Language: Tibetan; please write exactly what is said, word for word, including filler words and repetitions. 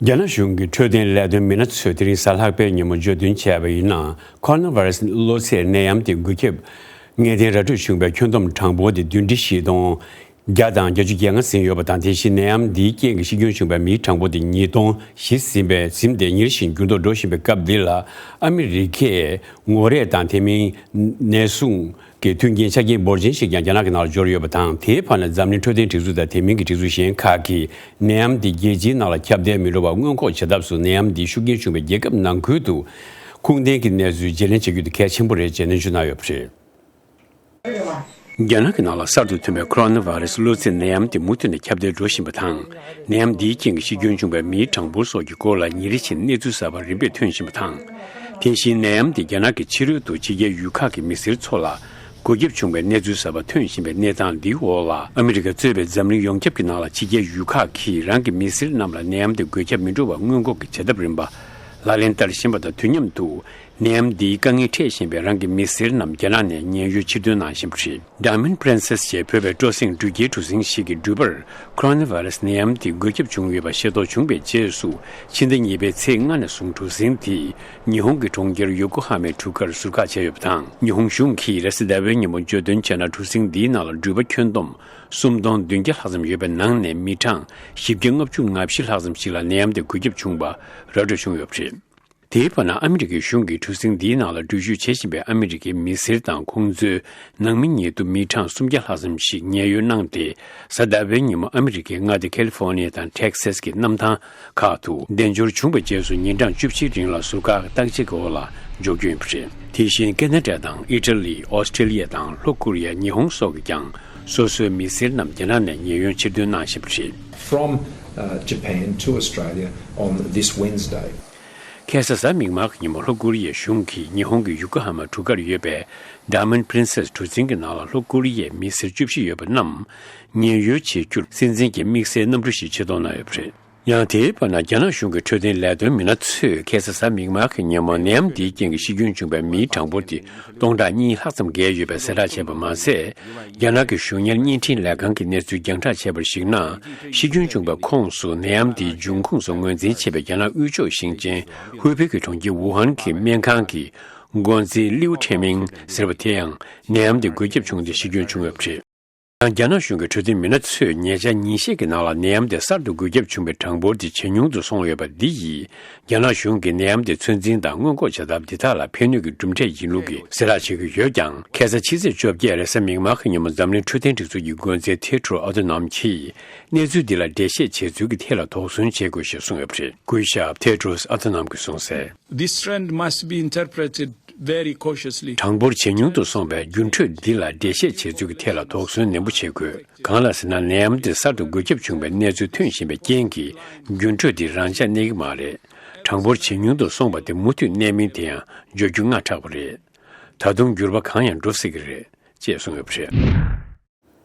རྒྱ་ནག་གཞུང་གི་འཕྲོད་བསྟེན་ལས་དོན་མི་སྣ་ཚོས་དེ་རིང་གཟའ་ལྷག་པའི་ཉིན་མོ་བརྗོད་དོན་བྱས་པ་ཡིན་ན། ཁོ་རོ་ན་བྷ་ར་སི་གློ་ཚད་ནད་ཡམས་དེ་འགོས་ཁྱབ་ངེས་གཏན་ར་སྤྲོད་བྱུང་བའི་ཁྱོན་བསྡོམས་གྲངས་འབོར་དེ་བདུན་ཁྲི་བཞི་སྟོང་བརྒྱ་དང་བརྒྱད་ཅུ་གྱ་ལྔ་ཟིན་ཡོད་པ་དང་། དེ་བཞིན་ནད་ཡམས་འདིའི་རྐྱེན་གྱིས་ཤི་སྐྱོན་བྱུང་བའི་མིའི་གྲངས་འབོར་དེ་ཉིས་སྟོང་བཞི་ཟིན་པའི་ཟིན་ཏེ་ཉིན་རེ་བཞིན་འགྱུར་ལྡོག་འགྲོ་བཞིན་པའི་སྐབས་འདི་ལ། ཨ་མི་རི་ཀས་ངོ་རེས་དང་དེ་མིན་ནད་སྲུང་གི་མཐུན་རྐྱེན་ཆ་རྐྱེན་འབོར་ཆེན་ཞིག་ཀྱང་རྒྱ་ནག་གི་ནང་ལ་འབྱོར་ཡོད་པ་དང་། དེའི་བར་ན་འཛམ་གླིང་འཕྲོད་བསྟེན་སྒྲིག་འཛུགས་དང་དེ་མིན་གྱི་སྒྲིག་འཛུགས་གཞན་ཁག་གིས་ནད་ཡམས་འདི་རྒྱལ་སྤྱིའི་ནང་ལ་ཁྱབ་གདལ་མི་འགྲོ་བར་སྔོན་འགོག་བྱེད་ཐབས་སུ་ནད་ཡམས་འདིའི་ཤུགས་རྐྱེན་བྱུང་བའི་རྒྱལ་ཁབ་ནང་ཁུལ་དུ་ཁུངས་ལྡན་གྱི་གནས་ཚུལ་བརྗེ་ལེན་བྱ་རྒྱུ་དེ་གལ་ཆེན་པོ་རེད་ཅེས་སྣོན་ཞུ་གནང་ཡོད་པ་རེད། རྒྱ་ནག་གི་ནང་ལ་གསར་དུ་ཐོན་པའི་ཁོ་རོ་ན་བྷ་ར་སི་གློ་ཚད་ནད་ཡམས་དེ་མུ་མཐུད་ནས་ཁྱབ་གདལ་འགྲོ་བཞིན་པ་དང་། ནད་ཡམས་འདིའི་རྐྱེན་གྱིས་ཤི་སྐྱོན་བྱུང་བའི་མིའི་གྲངས་འབོར་སོགས་ཀྱི་སྐོར་ལ་ཉིན་རེ་བཞིན་གནས་ཚུལ་གསར་པ་རིམ་པས་ཐོན་བཞིན་པ་དང་། དེ་བཞིན་ནད་ཡམས་དེ་རྒྱ་ནག་གི་ཕྱི་རོལ་དུ་ཕྱི་རྒྱལ་ཡུལ་ཁག་གི་མི་སེར་ཚོ་ལ་འགོས་ཁྱབ་བྱུང་བའི་གནས་ཚུལ་གསར་པ་ཐོན་བཞིན་པའི་གནས་སྟངས་འདིའི་འོག་ལ། ཨ་མི་རི་ཀ་གཙོས་པའི་འཛམ་གླིང་ཡོངས་ཁྱབ་ཀྱི་ནང་ལ་ཕྱི་རྒྱལ་ཡུལ་ཁག་གིས་རང་གི་མི་སེར་རྣམས་ལ་ནད་ཡམས་དེ་འགོས་ཁྱབ་མི་འགྲོ་བར་སྔོན་འགོག་གི་བྱེད་ཐབས་རིམ་པ་ལག་ལེན་བསྟར་བཞིན་པ་དང་དུས་མཉམ་དུ། ནད་ཡམས་འདིའི་དཀའ་ངལ་འཕྲད་བཞིན་པའི་རང་གི་མི་སེར་རྣམས་རྒྱ་ནག་ནས་ཉེན་གཡོལ་ཕྱིར་འདོན་གནང་བཞིན་པ་རེད། Diamond Princess ཞེས་འབོད་པའི་སྤྲོ་གསེང་འགྲུལ་སྐྱེལ་གྲུ་གཟིངས་ཤིག་གི་འགྲུལ་པར་ཁོ་རོ་ན་བྷ་ར་སི་ནད་ཡམས་དེ་འགོས་ཁྱབ་བྱུང་ཡོད་པ་ཤེས་རྟོགས་བྱུང་བའི་རྗེས་སུ། ཕྱི་ཟླ་གཉིས་པའི་ཚེས་ལྔ་ནས་བཟུང་གྲུ་གཟིངས་དེ་ཉི་ཧོང་གི་གྲོང་ཁྱེར་ཡོ་ཀོ་ཧ་མའི་གྲུ་ཁར་ཟུར་བཀག་བྱས་ཡོད་པ་དང་། ཉི་ཧོང་གཞུང་གིས་རེས་གཟའ་ཟླ་བའི་ཉིན་མོ་བརྗོད་དོན་བྱས་ན། གྲུ་གཟིངས་འདིའི་ནང་ལ་འགྲུལ་པ་ཁྱོན་བསྡོམས་སུམ་སྟོང་བདུན་བརྒྱ་ལྷག་ཙམ་ཡོད་པའི་ནང་ནས་མི་གྲངས་བཞི་བརྒྱ་ལྔ་བཅུ་ང་བཞི་ལྷག་ཙམ་ཞིག་ལ་ནད་ཡམས་དེ་འགོས་ཁྱབ་བྱུང་བ་ར་སྤྲོད་བྱུང་ཡོད་པ་རེད། དེའི་བར་ན་ཨ་མི་རི་ཀའི་གཞུང་གིས་གྲུ་གཟིངས་འདིའི་ནང་ལ་འགྲུལ་བཞུད་བྱེད་བཞིན་པའི་ཨ་མི་རི་ཀའི་མི་སེར་དང་ཁོང་ཚོའི་ནང་མི་ཉེ་དུ་མི་གྲངས་སུམ་བརྒྱ་ལྷག་ཙམ་ཞིག་ཉེན་གཡོལ་གནང་སྟེ། གཟའ་ཟླ་བའི་ཉིན་མོ་ཨ་མི་རི་ཀའི་མངའ་སྡེ་ཁ་ལི་ཧྥོ་ནི་ཡ་དང་ཊེག་སཱས་ཀྱི་གནམ་ཐང་ཁག་ཏུ་བདེ་འབྱོར་བྱུང་བའི་རྗེས་སུ་ཉིན་གྲངས་བཅུ་བཞིའི་རིང་ལ་ཟུར་བཀག་བརྟག་དཔྱད་ཀྱི་འོག་ལ་འཇོག་རྒྱུ་ཡིན་པ་རེད། དེ་བཞིན་ཁེ་ན་ཌ་དང་ཨི་ཊ་ལི། ཨོ་སི་ཀྲི་ལི་ཡ་དང་ལྷོ་ཀོ་རི་ཡ། ཉི་ཧོང་སོགས་ཀྱིས་ཀྱང་སོ་སོའི་མི་སེར་རྣམས་རྒྱ་ནག་ནས་ཉེན་གཡོལ་ཕྱིར་འདོན་གནང་བཞིན་པ་རེད། From uh, Japan to Australia on this Wednesday. ཁ་སང་གཟའ་མིག་དམར་གྱི་ཉིན་མོ་ལྷོ་ཀོ་རི་ཡའི་གཞུང་གིས་ཉི་ཧོང་གི་ཡོ་ཀོ་ཧ་མ་གྲུ་ཁར་ཡོད་པའི་Diamond Princess གྲུ་གཟིངས་ཀྱི་ནང་ལ་ལྷོ་ཀོ་རི་ཡའི་མི་སེར་བཅུ་བཞི་ཡོད་པ་རྣམས་ཉེན་གཡོལ་བྱེད་རྒྱུར་སྲིད་འཛིན་གྱི་དམིགས་བསལ་གནམ་གྲུ་ཞིག་ཆེད་གཏོང་གནང་ཡོད་པ་རེད། ཡང་དེའི་བར་ན་རྒྱ་ནག་གཞུང་གི་འཕྲོད་བསྟེན་ལས་དོན་མི་སྣ་ཚོས་ཁ་སང་གཟའ་མིག་དམར་གྱི་ཉིན་མོ་ནད་ཡམས་འདིའི་རྐྱེན་གྱིས་ཤི་སྐྱོན་བྱུང་བའི་མིའི་གྲངས་འབོར་དེ་སྟོང་ཕྲག་གཉིས་ལྷག་ཙམ་བརྒལ་ཡོད་པའི་གསལ་བསྒྲགས་བྱས་པ་མ་ཟད། རྒྱ་ནག་གི་གཞུང་གཉེར་བརྙན་འཕྲིན་ལས་ཁང་གི་གནས་ཚུལ་རྒྱང་བསྒྲགས་བྱས་པར་གཞིགས་ན། ཤི་སྐྱོན་བྱུང་བའི་ཁོངས་སུ་ནད་ཡམས་འདིའི་འབྱུང་ཁུངས་སུ་ངོས་འཛིན་བྱས་པའི་རྒྱ་ནག་དབུས་ཕྱོགས་ཞིང་ཆེན་ཧུའེ་པེ་གི་གྲོང་ཁྱེར་ཝུ་ཧན་གྱི་སྨན་ཁང་གི་འགོ་འཛིན་ལིའུ་ཁྲེ་མིང་ཟེར་བ་དེ་ཡང་ནད་ཡམས་དེ་འགོས་ཁྱབ་བྱུང་སྟེ་ཤི་སྐྱོན་བྱུང་ཡོད་པ་རེད། ཡང་རྒྱ་ནག་གཞུང་གི་འཕྲོད་བསྟེན་མི་སྣ་ཚོས་ཉེ་ཆར་ཉིན་ཤས་ཀྱི་ནང་ལ་ནད་ཡམས་དེ་གསར་དུ་འགོས་ཁྱབ་བྱུང་བའི་གྲངས་འབོར་དེ་ཇེ་ཉུང་དུ་སོང་ཡོད་པ་འདི་ཡིས། རྒྱ་ནག་གཞུང་གིས་ནད་ཡམས་དེ་ཚོད་འཛིན་དང་སྔོན་འགོག་བྱ་ཐབས་འདི་དག་ལ་ཕན་ནུས་ཀྱི་གྲུབ་འབྲས་ཡིན་ལུགས་ཀྱི་གསལ་བསྒྲགས་བྱེད་ཀྱི་ཡོད་ཀྱང་། ཁ་སང་ཕྱི་ཚེས་བཅོ་བརྒྱད་རེས་གཟའ་མིག་དམར་གྱི་ཉིན་མོ་འཛམ་གླིང་འཕྲོད་བསྟེན་སྒྲིག་འཛུགས་ཀྱི་འགོ་འཛིན་ཐེ་ཏྲོ་ཨ་ཏོ་ནམ་གྱིས་གནས་ཚུལ་འདི་ལ་འགྲེལ་བཤད་བྱེད་ཚུལ་གྱི་ཐད་ལ་དོགས་ཟོན་བྱེད་དགོས་ཞེས་གསུངས་ཡོད་པ་རེད། སྐུ་ཞབས་ཐེ་ཏྲོས་ཨ་ཏོ་ནམ་གྱིས་གསུངས་གསལ། This trend must be interpreted very cautiously. གྲངས་འབོར་ཇེ་ཉུང་དུ་སོང་བའི་འགྱུར་འགྲོས་འདི་ལ་འགྲེལ་བཤད་བྱེད་ཚུལ་གྱི་ཐད་ལ་དོགས་ཟོན་ནན་པོ་བྱེད་དགོས། གང་ལ་ཟེར་ན། ནད་ཡམས་འདི་གསར་དུ་འགོས་ཁྱབ་བྱུང་བའི་གནས་ཚུལ་ཐོན་བཞིན་པའི་རྐྱེན་གྱིས། འགྱུར་འགྲོས་འདི་རང་འཇགས་གནས་ཀྱི་མ་རེད། གྲངས་འབོར་ཇེ་ཉུང་དུ་སོང་བ་དེ་མུ་མཐུད་གནས་མིན་དེ་ཡང་བརྗོད་རྒྱུ་སྔ་དྲགས་པ་རེད། ད་དུང་འགྱུར་བ་གང་ཡང་འགྲོ་སྲིད་ཀྱི་རེད། ཅེས་གསུངས་ཡོད་པ་རེད།